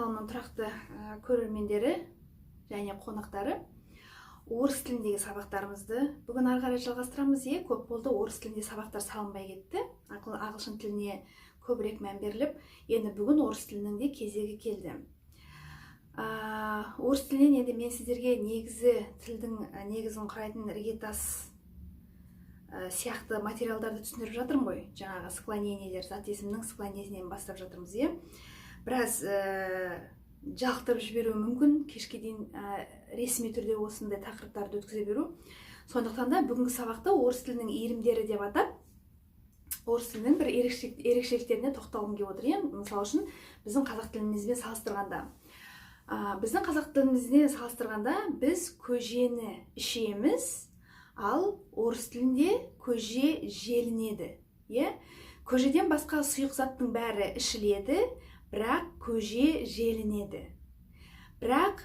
Каналымның тұрақты көрермендері және қонақтары, орыс тіліндегі сабақтарымызды бүгін ары қарай жалғастырамыз, иә. Көп болды, орыс тілінде сабақтар салынбай кетті, ағылшын тіліне көбірек мән беріліп, енді бүгін орыс тілінің де кезегі келді. Орыс тілінен енді мен сіздерге негізі тілдің негізін құрайтын іргетас сияқты материалдарды түсіндіріп жатырмын ғой. Жаңағы склонениелер, зат есімнің склонениесінен бастап жатырмыз, иә. Біраз жалықтырып жіберуі мүмкін кешке дейін ресми түрде осындай тақырыптарды өткізе беру. Сондықтан да бүгінгі сабақты «Орыс тілінің иірімдері» деп атап, орыс тілінің бір ерекшеліктеріне тоқталғым келіп отыр, иә. Мысалы үшін, біздің қазақ тілімізбен салыстырғанда, біздің қазақ тілімізбен салыстырғанда, біз көжені ішеміз, ал орыс тілінде көже желінеді, иә. Көжеден басқа сұйық заттың бәрі ішіледі, бірақ көже желінеді. Бірақ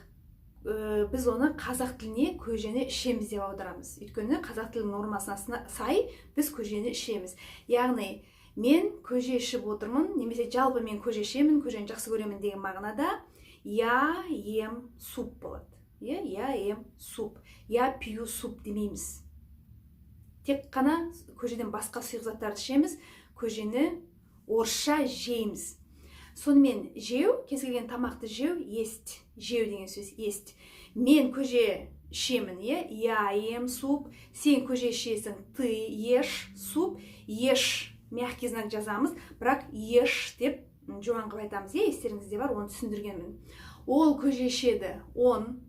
біз оны қазақ тіліне «көжені ішеміз» деп аударамыз, өйткені қазақ тілінің нормасына сай біз көжені ішеміз. Яғни мен көже ішіп отырмын немесе жалпы мен көже ішемін, көжені жақсы көремін деген мағынада «я ем суп» болады, иә. «Я ем суп», «я пью суп» демейміз. Тек қана көжеден басқа сұйық заттарды ішеміз, көжені орысша жейміз. Сонымен, жеу, кез келген тамақты жеу, есть, жеу деген сөз, есть. Мен көже ішемін, иә, «я ем суп». Сен көже ішесің, «ты ешь суп». Ешь, мягкий знак жазамыз, бірақ «ешь» деп жуан қылып айтамыз, иә. Естеріңізде бар, оны түсіндіргенмін. Ол көже ішеді, «он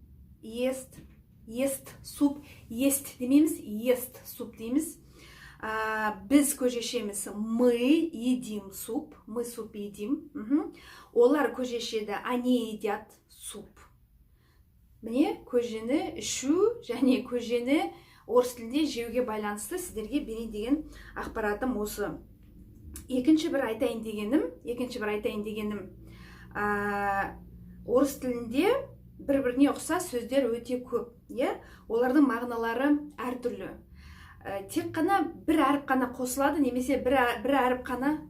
ест», ест суп, «есть» демейміз, «ест суп» дейміз. Біз көже ішеміз, «мы едим суп», «мы суп едим». Олар көже ішеді, «они едят суп». Міне, көжені ішу және көжені орыс тілінде жеуге байланысты сіздерге берейін деген ақпаратым осы. Екінші бір айтайын дегенім, орыс тілінде бір біріне ұқсас сөздер өте көп, иә. Олардың мағыналары әртүрлі. Тек қана бір әріп қана қосылады немесе бір әріп қана,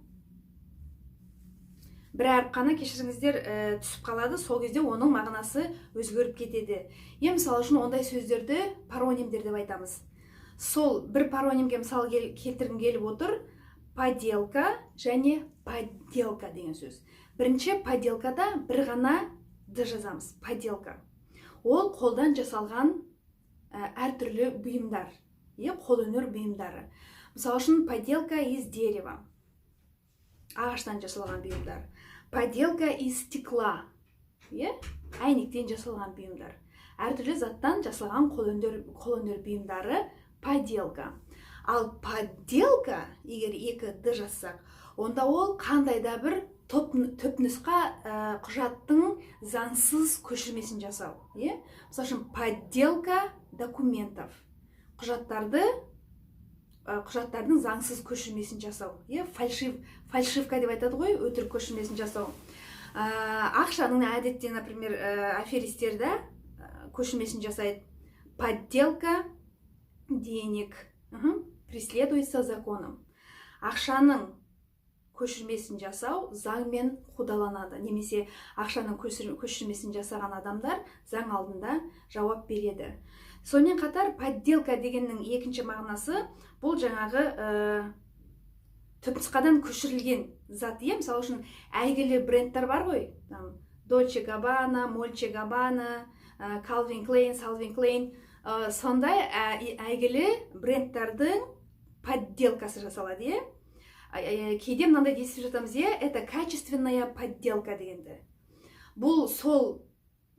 кешіріңіздер, түсіп қалады. Сол кезде оның мағынасы өзгеріп кетеді, иә. Мысалы үшін, ондай сөздерді паронимдер деп айтамыз. Сол бір паронимге мысал келтіргім келіп отыр: поделка және подделка деген сөз. Бірінші поделкада бір ғана д жазамыз. Поделка — ол қолдан жасалған әртүрлі бұйымдар, иә, қолөнер бұйымдары. Мысалы үшін, поделка из дерева — ағаштан жасалған бұйымдар, поделка из стекла, иә, әйнектен жасалған бұйымдар. Әртүрлі заттан жасалған қолөнер бұйымдары — поделка. Ал подделка, егер екі д жазсақ, онда ол қандай да бір түпнұсқа құжаттың заңсыз көшірмесін жасау, иә. Мысалы үшін, подделка документов — құжаттардың заңсыз көшірмесін жасау, иә. Фальшивка деп айтады ғой, өтірік көшірмесін жасау. Ақшаның әдетте, например, аферистер да көшірмесін жасайды. Подделка денег преследуется законом. Ақшаның көшірмесін жасау заңмен қудаланады немесе ақшаның көшірмесін жасаған адамдар заң алдында жауап береді. Сонымен қатар, подделка дегеннің екінші мағынасы — бұл жаңағы түпнұсқадан көшірілген зат, иә. Мысалы үшін, әйгілі брендтер бар ғой, там Дольче Габбана, Мольче Габбана, Калвин Клейн, Салвин Клейн, сондай әйгілі брендтардың подделкасы жасалады, иә. Кейде мынандай естіп жатамыз, иә, «это качественная подделка» дегенді. Бұл сол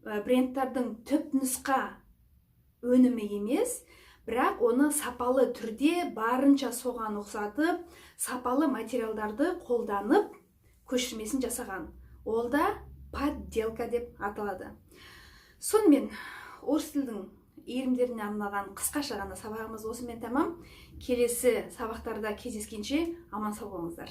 брендтардың түпнұсқа өнімі емес, бірақ оны сапалы түрде, барынша соған ұқсатып, сапалы материалдарды қолданып, көшірмесін жасаған. Ол да подделка деп аталады. Сонымен, орыс тілдің иірімдеріне арналған қысқаша ғана сабағымыз осымен тәмам. Келесі сабақтарда кездескенше аман сау болыңыздар.